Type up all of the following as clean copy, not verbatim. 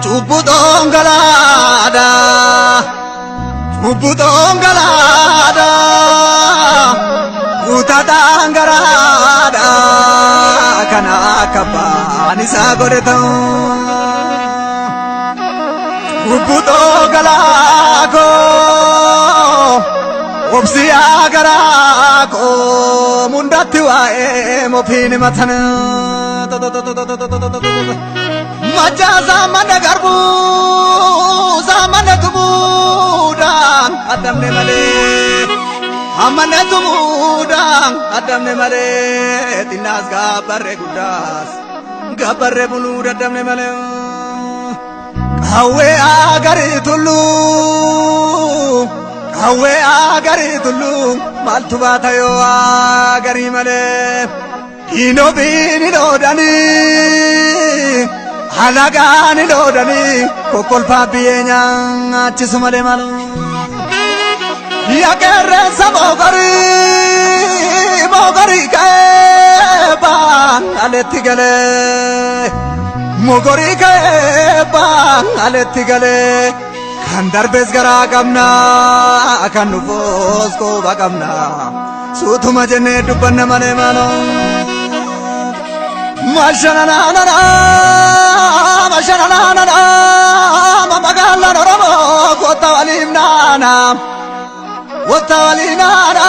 Cubbuu galaadha, cubbuu galaadha, guutataan garaadha, kana akka abbaan isaa godhe ta'u. Cubbuu galaakoo, obsiyaa garaakoo, mundatti waa'ee mofiin himatan. Macha saamana garbuu saamana tumuudhaan adamne malee amane tumuudhaan adamne malee xinnaas gaabbarree guddaas gaabbarree buluu dadhabne malee. Qawwee agarii tulluu qawwee agarii tulluu maaltu baata yoo agarii malee diinofiin hin oodanii. Alagaan hin oodanii kokkolfaa biyyee nyaachisu malee malu. Yaa qeerransa moogorii moogorii ka'ee baan aletti galee moogorii ka'ee baan aletti galee kan darbees garaa qabna kan nufoos quba qabna suutuma jennee dubbanna malee maaloo. Mashananana, mashananana, magaalaan Oromoo kota waliif naana, kota waliif naana,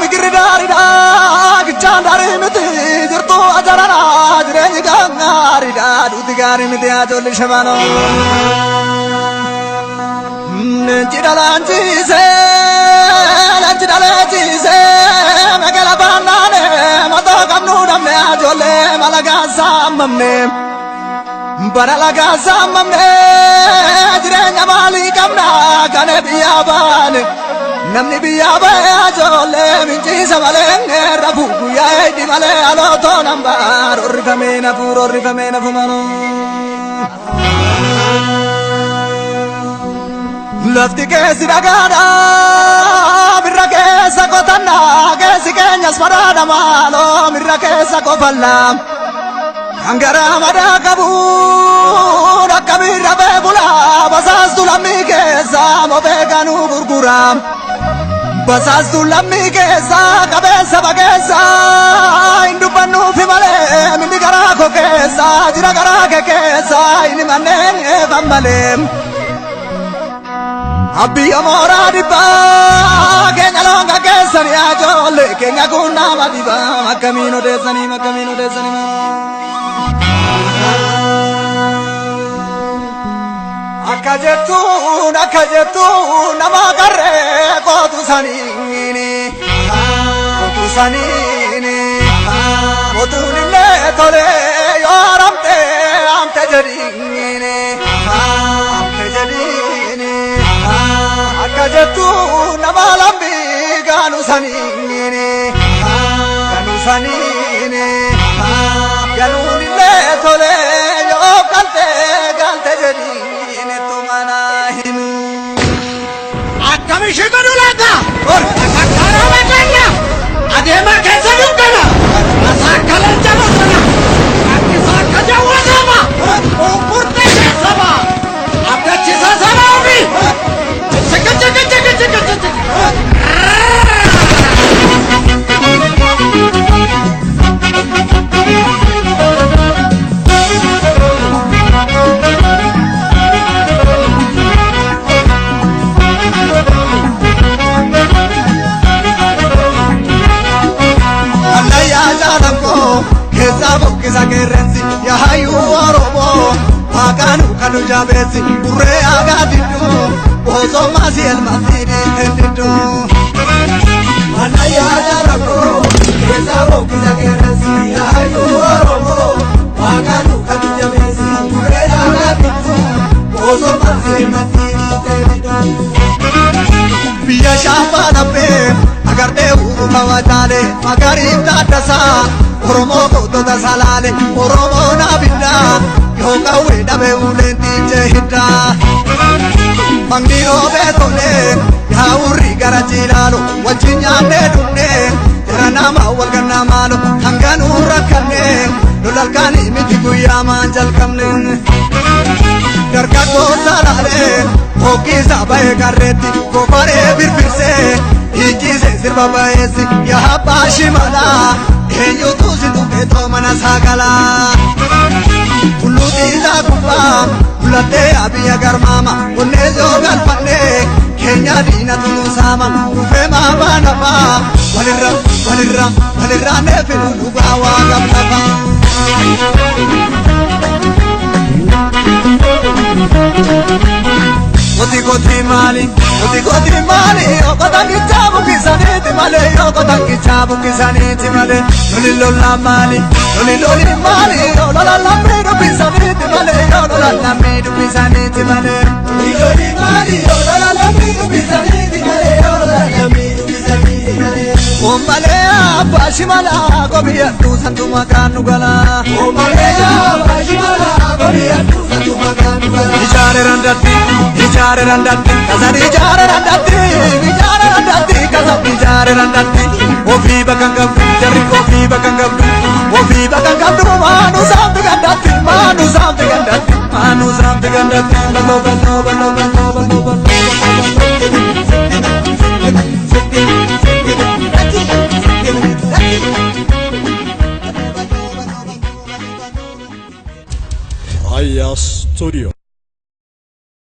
migirri daariidha, gichaan daarii miti, jirtu ajarana, jireenyi gaariidha, duuti gaarii miti ajoolli shabaanoo. Leenci dhalaanchiisee, leenci dhalaanchiisee, magala baanaane, matoo qabnu dhabne ajoollee malagaa saamamne. Bara lagaa saamamne, jireenya maalii qabna kana biyyaa baane. Namni biyyaa ba'e ajoollee minciisa malee rafuu guyyaa eedhi malee alootoo nambaa rorrifamee nafuu rorrifamee nafu manoo. Lafti keessi dhagaadha, mirra keessa qotanna, keessi keenyas madaadha maaloo, mirra keessa qofalla. Kan garaa madaa qabu, akka mirra beekula, basaastu lammii keessa, mofee kanuu gurgura. Basaastu lammii keessa, qabeessa bageessa, hin dubbannuufi malee, minni garaa koo keessa, jira garaa kee keessa, inni manneen eefan malee. Abiyya mooraa dhibbaa keenya loonga keessanii ajoollee keenya kun nama dhibaa akkamiin odeessanii akkamiin odeessanii. Akka jettuun akka jettuun nama qarree kootu saniini kootu saniini kootuun illee tolee yoo haramte hamte jedhiini hamte jedhiini. Akka jettu nama lambii gaanu saniini gaanu saniini ganuun illee tolee yoo galte galte jedhiini tumana himu. Akkam ishee godhu laata? Sakkaraa maqanna! Adeema keessa dukkana! Masaakka leenca bosona! Rakkisaa akka jawwatama! Qunqurtee keessama! Abdachiisaa saba ofii! Chika chika chika chika chika! Allayyaa jaalanqoo keessaa buqqisa qeerransi yaayyuu Oromoo waaqaanu kanu jabeessi burree aagaa didduu osoo maasii elmatti dhiiteen didduu. Allayyaa jaalanqoo keessaa buqqisa qeerransi yaayyuu Oromoo waaqaanu kanu jabeessi burree aagaa didduu osoo maasii elmatti dhiiteen didduu. Biyya shaafaa laphee agartee uumama wajaalee magariif taaddasaa Oromoo gootota salaale Oromoo naabiddaa yoo qawwee dhabe uleen dhiichee hiddaa. Mangni roobee tolee Kaawurri gara jiilaalu wajjin nyaannee dhugnee jara nama wal gannaa maalu hanganuu rakkanne lolalkaanii miti guyyaa maan jalqabne. Dargaggoo salaalee hoggiisa bahee garreetti gofaree firfirsee hiikkisee sirba baheessi yaa abbaa shimalaa eenyutu si tuqeetoo mana saagalaa. Tulluu xiixaa gubbaa mul'attee abiyya garmaama onnee yoo galfannee keenya diinatu nu saama dhufee maafaa nafaa walirra walirra walirraa neefilu dhugaa waa gamlafa. Koti koti maali, koti koti maali, yokotan kichaabu kisaniiti malee, yokotan kichaabu kisaniiti malee, loli lola maali, loli loli maali, lola lammii dubbisaniiti malee, lola lammii dubbisaniiti malee. Loli loli maali, lola lammii dubbisaniiti malee, lola lammii dubbisaniiti malee. Ombalee abbaa shimalaa gobiyyadhu santuma kan nu galaa. Ombalee abbaa shimalaa gobiyyadhu santuma kan nu galaa. Ijaare randatti, ijaare randatti, kasan ijaare randatti, ijaare randatti, kasan ijaare randatti. Ofii bakka hin qabdu, jarri ofii bakka hin qabdu, ofii bakka hin qabdu, maanu saamti gandatti, maanu saamti gandatti, maanu saamti gandatti. Bal'oo bal'oo bal'oo bal'oo bal'oo bal'oo. Aya Studio.